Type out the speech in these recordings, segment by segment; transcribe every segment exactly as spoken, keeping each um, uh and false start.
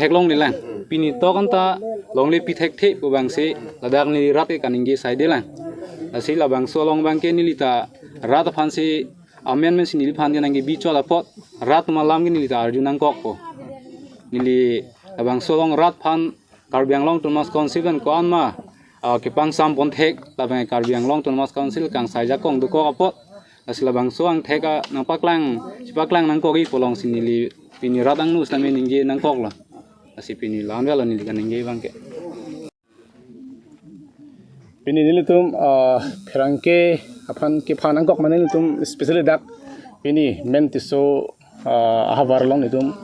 theklonglelang. Pini tok anta longle pithekthe pu abangsi ladak neli rat ke kaningje saidelang. Lasi labangso along abangke neli ta rat aphansi amen amen si neliphan ke nangkebi chot apot rat atum alam ke neli ta arju nangkokpo. Neli labangso along rat aphan Karbi Anglong Autonomous Council pen ko-an ma ah, kepangsam ponthek, labang Karbi Anglong Autonomous Council kangsai ajakong dokok apot, lasi labangso angthek a nangpaklang, chepaklang nangkok-i pu alongsi neli pini rat angno sitame ningje nangkoklo. Lasi pini la-an avelo neli kaningje abangke. Pini nelitum ah, pherangke aphan kephan nangkok mane nelitum specially dak pini Men Tisso ah, ahavar along nelitum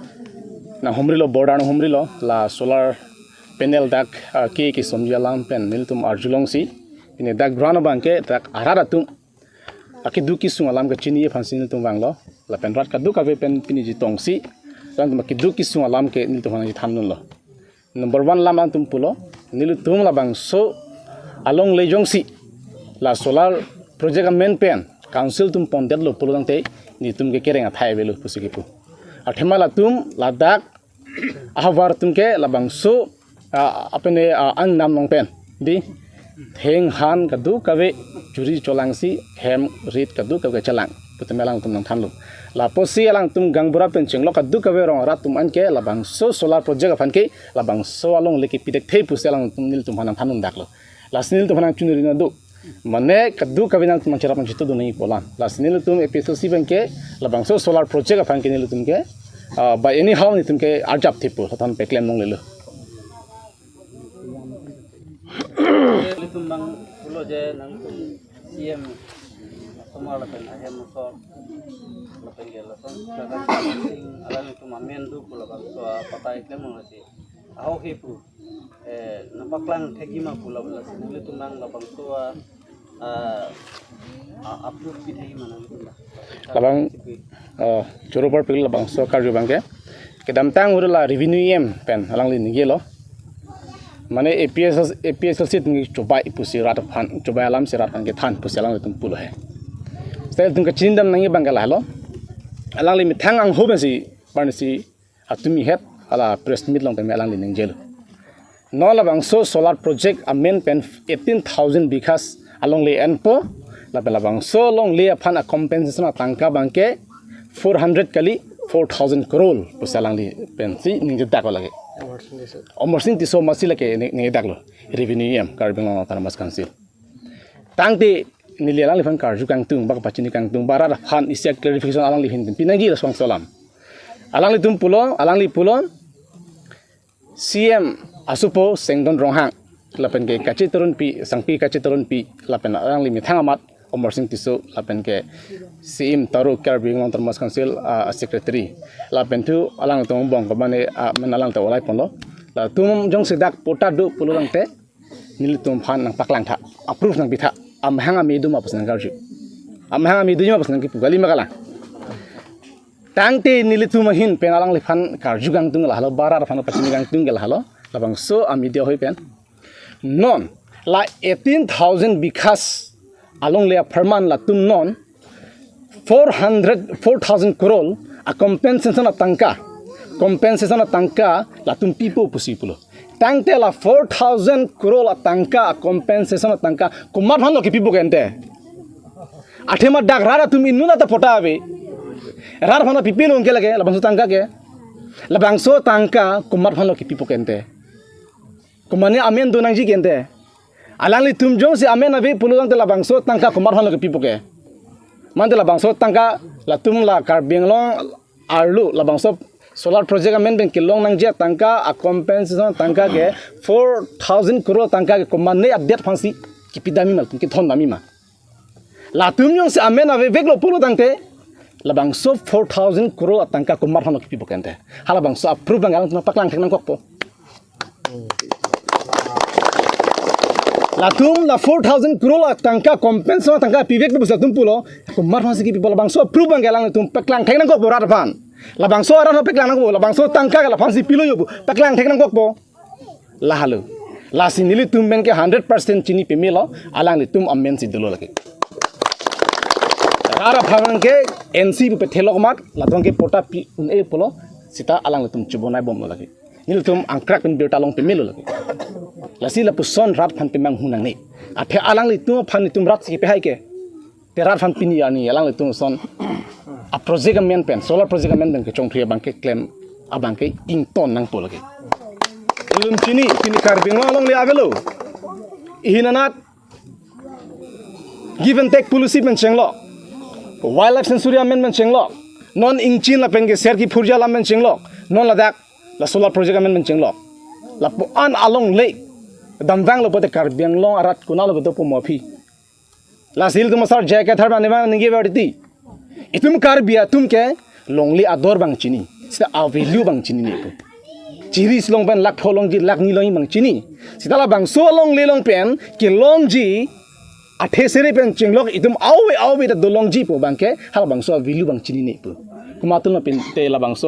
nanghumrilo, border nanghumrilo, la solar panel dak ah, ke kesomji alam pen nelitum arjulongsi pini dak ground abangke dak arat atum akeduk kesung alam kechini aphansi nelitum vanglo, lapen rat kadokave pen pini chetongsi alangtum akeduk kesung alam ke nelitum aphan chethandunlo. Number one alam alangtum pulo, nelitum labangso alongle jongsi la solar project amen pen council atum pondetlo pulo tangte nelitum ke kereng athai avelo pusi kipu. Athema latum ladak ahavar atum ke labangso ah, apene ah, angnam along pen dei thenghan kadokave churi cholangsi hem rit kadokave chelang putame alangtum nangthanlo. Lapusi alangtum gaonbura pen chenglok kadokave rong arat atum anke labangso solar project aphan ke labangso alongle kepithekthe pusi alangtum nelitum aphan nangthandundaklo. Lasi nelitum aphan nangchunri nangdo. Mane kadokave nangtum nangcherap nangchitudun nangji pu alam. Lasi nelitum A P H L C abangke labangso solar project aphan ke nelitum ke ah, by anyhow nelitum ke arjap thipu, thothan peklem longlelo. Nelitum abang pulo je nangtum C M osomar lapen ahem osomar lapen ke lason kakan sing alangtum amen do pu labangso apatai klem longlesi. Ahok he pu. Eh, nangpaklang thekji ma pu labangsi nanglitum abang labangso ah, ah, ah, approve pi thekji ma nanglitum abang. Labang ah, choro parpik labangso karju abangke kedamtang uri la revenue E M pen alangli ningjelo. Mane A P S, A P S C atum chobai pusi rat aphan, chobai alamsi rat aphan kethan pusi alanglitum pulo he. Style atum kachinidam nangji abangke lahelo. Alangli methang angho pensi, parnisi atumi het hala press meet along tame alangli ningjelo. Non labangso solar project amen pen eighteen thousand bighas alongle enpo, lapen labangso alongle aphan a compensation atangka abangke four hundred kali four thousand crore pusi alangli pensi ningjedak lake. Amarsing Tisso. Amarsing Tisso masi lake ning-, ningjedaklo. Revenue E M Karbi Anglong Autonomous Council. Tangte neli alangliphan karju kangtung, ba kapachini kangtung, ba rat aphan isi a clarification alangli ahin pi nangji laso alam. Alanglitum pulo, alangli pulo, C M asupo Sengdon Ronghang, lapen ke Kache Teronpi, Sangpi Kache Teronpi, lapen alangli methang amat Amarsing Tisso, lapen ke C M Taro Karbi Anglong Autonomous Council ah, secretary, lapen thu alangtum angbong komane ah, men alangtum olai ponlo. Latum jongsi dak patta do pulo tangte nelitum aphan nangpaklang tha, approve nangpi tha, amahang ame do ma pusi nangkarju. Amahang ame do ma pusi nangkipu kali ma kalang. Tangte nelitum ahin pen alangliphan karju kangtung lahelo, ba rat aphan pachini kangtung ke lahelo, labangso a media ahoi pen. Non, la eighteen thousand bighas alongle apharman latum non four hundred, four thousand crore a compensation atangka, compensation atangka latum pipo pusi pulo. Tangte la four thousand crore atangka a compensation atangka komat aphanlo kepipo ke ante? Athema dak rat atum inut ta patta ave. Rat aphan pipi nung ke lake, labangso atangka ke. Labangso atangka komat aphanlo kepipo ke ante? Komane amen do nangji ke ante? Alanglitum jongsi amen ave pulo tangte labangso atangka komat aphanlo kepipo ke? Mante labangso atangka latum la Karbi Anglong arlo labangso solar project amen pen kelong nangji atangka a compensation atangka ke four thousand crore atangka ke komane adet aphansi kipidamji ma, latum kethondamji ma? Latum jongsi amen aveveklo pulo tangte labangso four thousand crore atangka komat aphanlo kepipo ke ante? Halabangso a proof abang alangtum paklang thek nangkokpo. Latum la four thousand crore atangka compensation atangka pivek pusi latum pulo, komat aphansi kepipo? Labangso a proof abang alangtum paklang thek nangkokpo rat aphan. Labangso rat aphan paklang nangkokpo, labangso atangka ke laphansi pilo yo pu paklang thek nangkokpo? Lahelo. Lasi nelitum pen ke hundred percent chini pemelo, alanglitum amensi dolo lake. Rat aphan ke N C pu pethelok mat, latum ke patta pi un-e pulo, seta alanglitum chobonai bomlo lake. Nelitum angkrak pen birta long pemelo lagi. Lasi lapuson rat aphan pemanghu nangne. Athe alanglitum aphan itum rat si pehai ke. Te rat aphan pini ani alanglitum ason a project amen pen, solar project amen pen kechongthri abang ke klem abang ke ington nangpo lagi. Ilum chini, chini Karbi Anglong alongle avelo. Ihin anat give and take policy pen chenglok. Wildlife sanctuary amen pen chenglok. Non ingchin lapen ke ser kiphurja alam pen chenglok. Non ladak la solar project amen pen chenglok. Lapu-an alongle damvanglo pote Karbi Anglong arat konatlo kedo pu mo aphi. Lasi ilitum asar J I Kathar mane bang ningje berti. Itum Karbi atum ke longle ador abang chini. Seta a value abang chinine pu. Chiri si long pen lakh pho longji, lakh ni longji abang chini. Seta labangso alongle along pen kelongji athe sere pen chenglok itum awe awe ta dolongji pu abang ke halabangso a value abang chinine pu. Komatlo pin te labangso